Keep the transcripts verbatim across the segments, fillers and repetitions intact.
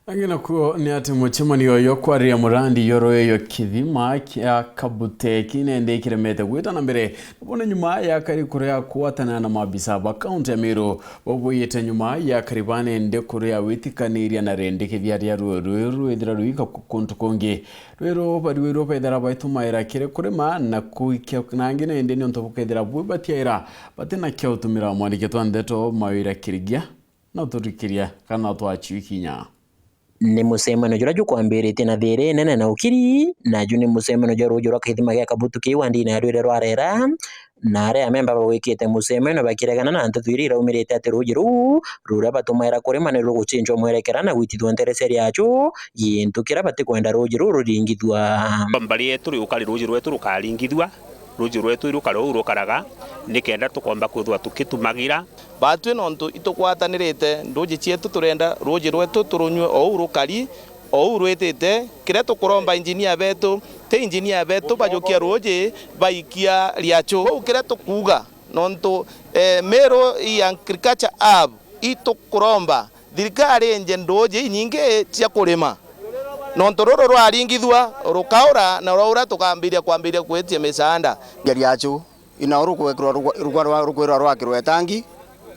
Angi nakuo ni ati mucemanio yo kwariria murandi yo rui yo kithima kia Kabuteki nende kiremete gwita na mbere. Nabo ni nyuma ya akari kuria kuatanira na maabisa ba kaunti ya Meru, bo bwiyite nyuma ya akari ba nende kuria witikaniria na rendekethia ria rui rui rwithira ruika ku-, kuntu kungi. Rwiro bariwirwe bethira baitumaira kiri kurima na kuikia na angi nende niuntu bukethira bwi batiaira batina kia utumira. Mwandiki twa ndeto Mawira Kirigia na uturikiria kana twachwi kinya. Ni mucemanio juria jukwambiritie na thiiri inene na ukiri, naju ni mucemanio jwa ruuji rwa kithima gia Kabutu kii wandine ya Rwire rwa Rera, na aria amemba bagwikite mucemanio bakiregana na nteto iria iraumirite ati ruuji ruu ruria batumaira kurima ni rugucinjwa mwerekera na gwitithua nterecia riachu, gintu kiria batikwenda ruuji ruu ruringithua. Mbari yetu riuka ri ruuji rwetu rukaringithua, ruuji rwetu irukare uu rukaraga, nikenda tukomba kwithirwa tukitumagira. Batwi nontu itukwatanirite nduuji cietu, turenda ruuji rwetu turunyue o uu rukari, o uu rwitite. Kiria tukuromba injinia betu, ti injinia betu bajukia ruuji baikia riachu. Uu kiria tukuuga, nontu, eh, Meru i agriculture hub, itukuromba thirikari inje nduuji inyingi cia kurima, nontu ruru rwaringithua rukaura, na rwaura tukambiria kwambiria kwitia misaanda. Ngeri yacu, ina rukwekirwa rugwa-, rugwa rwa-, rukwirwa rwakirwa itangi,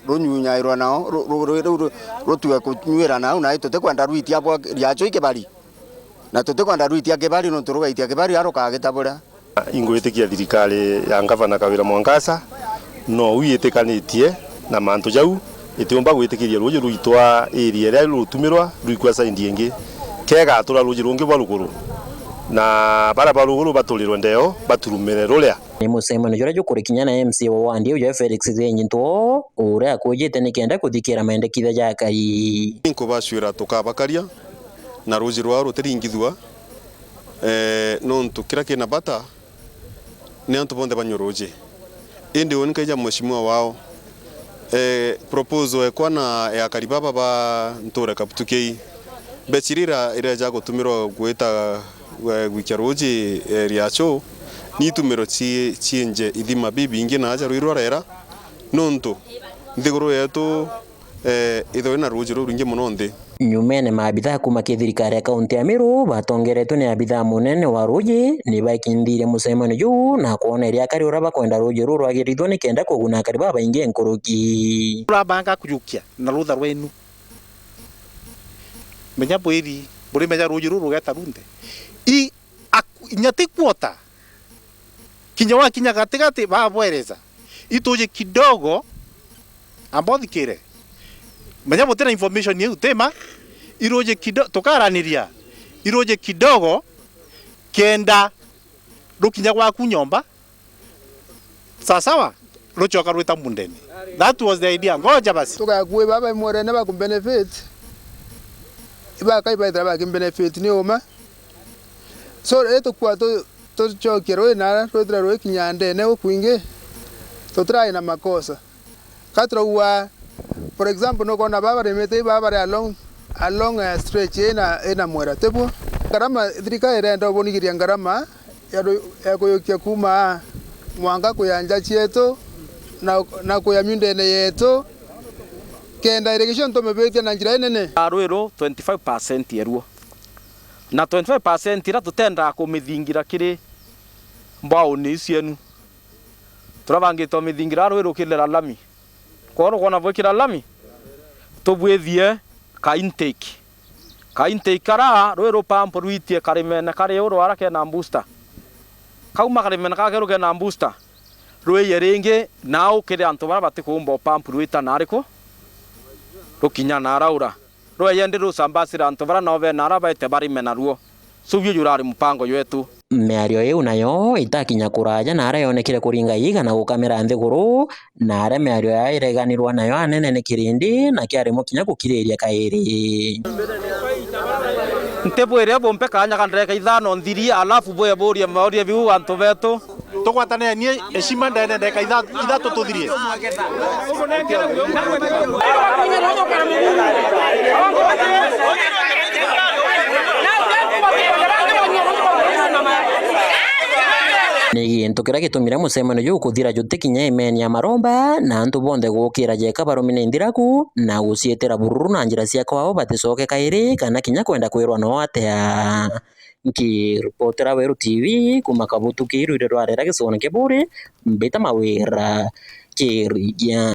runyunyairwa nao, ru-, ru-, ru-, ru-, ru-, rutue kunyuira nau, na tutikwenda rwitia bwa riacu i kibari, na tutikwenda rwitia kibari, nontu rugaitia kibari, a rukagita buria. Ingwitikia thirikari ya Ngavana Kawira Mwangaza, no wiitikanitie na mantu jau, itiumba gwitikiria ruuji rwitwa area iria rutumirwa rwikua side ingi, kegatura ruuji rungi bwa ruguru, na baria ba ruguru baturirwe ndeo baturumire ruria. Ni mucemanio juria jukurikinya na M C A wa wandi iu ja Felix Githinji Ntwo, uria akujite nikenda kuthikira mendekithia ja akari. Inkubacwira tukabakaria na ruuji rwao rutiringithua, eh, nontu kiria kina bata ni antu bonthe banywe ruuji. Indi uni nkaija mheshimiwa wao, eh, proposal ekwa na ya akari baba ba ntura Kabutukei, mbeca iria ira-, ireja gutumirwa gwita, eh, gwikia ruuji, eh, riacu, ni itumiro ci-, ciinje ithima bibingi na aja rwirwa rera, nontu nthiguru yetu eh, ithwe na ruuji rurwingi mono nthi. Nyumene, maabithaa kuuma ki thirikari ya kaunti ya Meru batongeretwe ni abithaa munene wa ruuji ni baikindire mucemanio juu na kwona iria akari uria bakwenda ruuji ruu rwagirithwe nikenda kuguna akari babaingi nkuruki. Turabanga kujukia na rutha rwenu. Menya bwiri, buri menya ruuji ruu rugeta runte. I, aku-, inya ti quarter. Kinya wakinya gatigati, babwereza. Ituji kidogo, amba uthikire. Menya butina information iu, tima? Iruji kido-, tukaraniria. Iruji kidogo, kenda rukinya gwaku nyomba. Sawa sawa? Rucoka rwita mundene. That was the idea. Ngoja basi. Tugakua baba imwerene bakumbenefit. Ibakai baithira bakimbenefit ni uma. So, ri tukua tu-, tucokie rui na rwithira rwikinya ndene gukwingi, tutirai na makosa. Ka turaua, for example, nukwona baba barimite baba bari along, along a stretch ina, ina mwera, tibuo? Ngarama, thirikari irenda ubonigiria ngarama ya ru-, ya kuyukia kuuma mwanka kuya nja cietu na, na kuya miundene yetu, kenda irrigation tumibitia na njira inene. Rwiru twenty-five percent eruo. Na twenty-five percent iria tutendaa kumithingira kiri mbauni iu cienu, turabangite umithingira rwi rukirira lami. Kwou nukwona bwikira lami, tubwithie ka intake. Ka intake kara rwi rupampu rwitie karimene kari uru ara kena booster. Kauma karimene kara keru kena booster, rwiye ringi nau kiri antu baria batikuumba upampu rwita nariku rukinya naraura. Rweyendi rusambasira antu baria nao bena ara baete barime naruo. Cubi uju urari mupango jwetu. Miario iu nayo itakinya kuraja na aria yonekire kuringa iiga na gukamira nthiguru, na aria miario yao ireganirwa nayo anene ni kirindi, na kiaremwa kinya gukiriria kairi. Ntibwire bumpe kanya ka ndagika ithano nthiri, alafu bwe burie mauria biu antu betu. Tugwataniranie heshima ndene ndagika itha-, ithatu tuthirie. Ni gintu kiria gitumire mucemanio juu kuthira juti kinya imeni ya maromba, na antu bonthe gukira jeka barumi ni nthiraku, na guciitira bururu na njira cia kwao baticoke kairi, kana kinya kwenda kwirwa noo atia. Nkiripotera Weru T V kuma Kabutu Kiiru iria rwarera gicigone kia Buuri, mbita Mawira Kirigia.